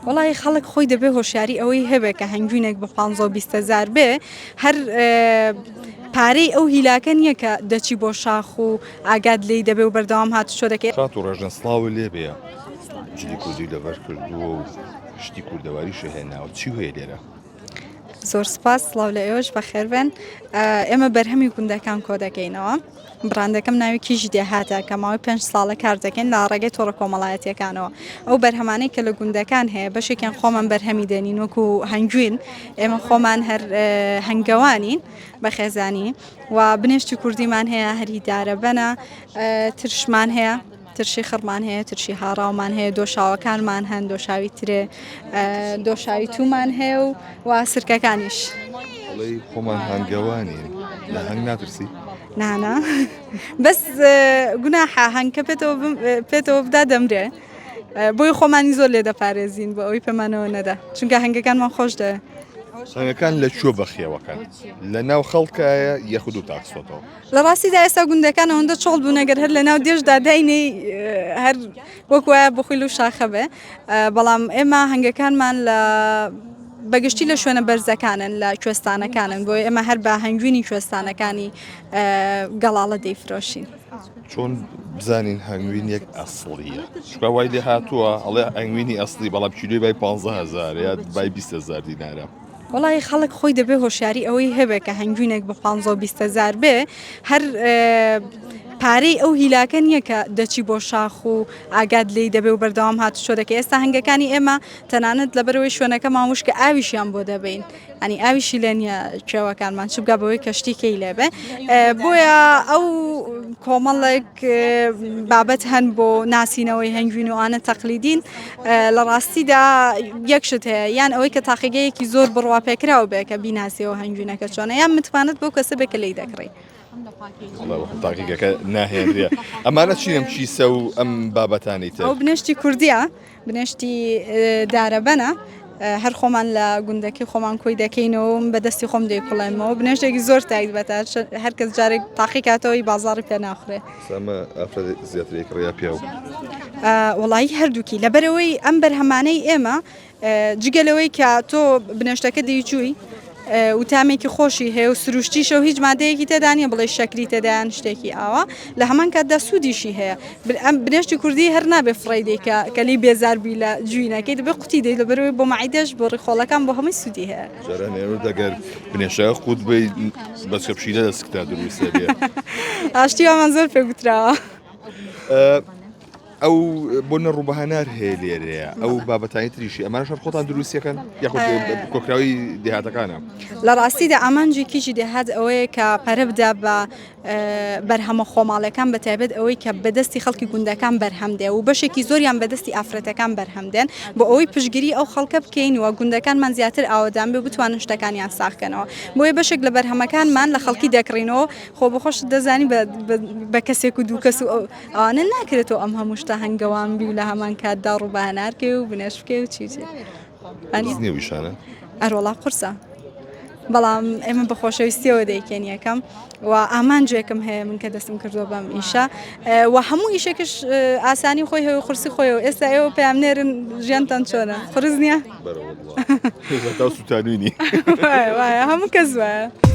وەڵی خەڵک خۆی دەبێ هۆشیاری ئەوەی هەبێ کە هەنگوینێک بە 15 و 20 هەزار بێ هەر پارەی ئەو هیلاکە نییە کە دەچی بۆ شاخ و ئاگات لێی دەبێ و بەردەوام هاتوچۆ دەکەی. خاتوو ڕێژنە سڵاوت لێ بێ جلی کوردی لەبەر کردووە و شتی کوردەواریشی هێناوە چی هەیە لێرە؟ زۆر سپاس سڵاو لە ئێوەش بەخێربێن ئێمە بەرهەمی گوندەکان کۆ دەکەینەوە بڕاندەکەم ناوی کیژی دێهاتە کە ماوەی پێنج ساڵە کار دەکەین لە ڕێگەی تۆڕە کۆمەڵایەتیەکانەوە ئەو بەرهەمانەی کە لە گوندەکان هەیە بەشێکیان خۆمان بەرهەمی دێنین وەکو هەنگوین ئێمە خۆمان هەر هەنگەوانین بە خێزانی و بنێشتی کوردیمان هەیە هەری دارەبەنە ترشمان هەیە ترشی خڕمان هەیە ترشی هاڕاومان هەیە دۆشاوەکانمان هەن دۆشاوی ترێ دۆشاوی تومان هەیە و و سرکەکانیش. ئەڵێی خۆمان هەنگەوانین لە هەنگ ناترسی؟ نانا بەس گوناحە هەنگ کە پێتەوە پێتەوە بدا دەمرێ بۆی خۆمانی زۆر لێ دەپارێزین بۆ ئەوەی پێمانەوە نەدا چونکە هەنگەکانمان خۆش دەوێ. هەنگەکان لە کوێ بەخێوەکەن لە ناو خەڵکایە یەخود و تاقسۆتەوە؟ لە ڕاستیدا ئێستا گوندەکان ئەوەندە چۆڵ بوون ئەگەر هەر لەناو دێشدا داینێی هەر وەک وایە بخۆی لەو شاخە بێ بەڵام ئێمە هەنگەکانمان لە بەگشتی لە شوێنە بەرزەکانن لە کوێستانەکانن بۆی ئێمە هەر بە هەنگوینی کوێستانەکانی گەڵاڵە دەیفرۆشین. چۆن بزانین هەنگوین یەک ئەسڵیە چکا وای لێ هاتووە ئەڵێ هەنگوینی ئەسڵی بەڵام کیلۆی بای 15 هزار یا بای 20 هزار دینارە. وەڵی خەڵک خۆی دەبێ هۆشیاری ئەوەی هەبێ کە هەنگوینێک بە 15 و 20 هەزار بێ هەر پارەی ئەو هیلاکە نییە کە دەچی بۆ شاخ و ئاگات لێی دەبێ و بەردەوام هاتوچۆ دەکەی ئێستا هەنگەکانی ئێمە تەنانەت لەبەرەوەی شوێنەکەمان وشکە ئاویشیان بۆ دەبین ئەنی ئاویشی لێ نییە کێوەکانمان چ بگا بەوەی کەشتی کەی لێبێ بۆیە ئەو کۆمەڵێک بابەت هەن بۆ ناسینەوەی هەنگوین و ئانە تەقلیدین لە ڕاستیدا یەک شت هەیە یان ئەوەی کە تاقیگەیەکی زۆر بڕواپێکراو بێ کە بیناسیەوە هەنگوینەکە چۆنە یان متمانەت بەو کەسە بێ کە لێی دەکڕی. تاقیگەکە ناهێنرێ ئەمانە چین ئەم کیسە و ئەم بابەتانی تر؟ ئەو بنێشتی کوردیە بنێشتی دارەبەنە هەر خۆمان لە گوندەکەی خۆمان کۆی دەکەینەوە و بە دەستی خۆم دەیکوڵێنمەوە بنێشتێکی زۆر تایبەتە هەر کەس جارێک تاقی کاتەوەی بازاڕی پێ ناخورێ. ئەمە ئافرەت زیاتر ئەیکڕێ یا پیاو؟ وەڵایی هەردووکی لەبەرئەوەی ئەم بەرهەمانەی ئێمە جگە لەوەی کە تۆ بنێشتەکە دەیچووی و تامێکی خۆشی هەیە و سروشتیشە و هیچ مادەیەکی تێدا نییە بڵێ شەکری تێدایان شتێکی ئاوا لە هەمان کاتدا سوودیشی هەیە ئەم بنێشتی کوردی هەر نابێ فڕێی دەی کە کە لێی بێزار بووی لە جوینەکەی دەبێ قوتی دەی لەبەرئەوەی بۆ مەعیدەش بۆ ڕیخۆڵەکان بۆ هەمووی سوودی هەیە. جاران ئێوە دەگەر بنێشتەکە قوت بەی بەچکە پشیلە لە سکتا دروست دەبێ. ئاشتی وامان زۆر پێ گوتراوە. ئەو بۆ نە ڕووبەهەنار هەیە لێرەیە ئەو بابەتانی تریشی ئەمانەش هەر خۆتان دروستیەکەن یاخود کۆکراوی دێهاتەکانە؟ لە ڕاستیدا ئامانجی کیژی دێهات ئەوەیە کە پەرە بدا بە بەرهەمە خۆماڵیەکان بە تایبەت ئەوەی کە بەدەستی خەڵکی گوندەکان بەرهەم دێ و بەشێکی زۆریان بەدەستی ئافرەتەکان بەرهەم دێن بۆ ئەوەی پشتگیری ئەو خەڵکە بکەین و گوندەکانمان زیاتر ئاوەدان بێ و بتوانن شتەکانیان ساغ کەنەوە بۆیە بەشێک لە بەرهەمەکانمان لە خەڵکی دەکڕینەوە خۆ بەخۆشت دەزانی بە کەسێک و دوو کەس و ئەوانە ناکرێت تۆ ئەم هەموو شتە هەنگەوان بی و لە هەمان کاتدا ڕووبەهەنارکەی و بنێش بکەی و چی چی. قورس نییە ویشانە؟ ئەروەڵا قورسە بەڵام ئێمە بە خۆشەویستیەوە دەیکەین یەکەم و ئامانجێکم هەیە من کە دەستم کردووە بەم ئیشە و هەموو ئیشێکش ئاسانی خۆی هەیە و قورسی خۆی و ئێستا ئێوە پەیامنێرن ژیانتان چۆنە قورس نییە؟ سوتانوینی وایە هەموو کەس وایە.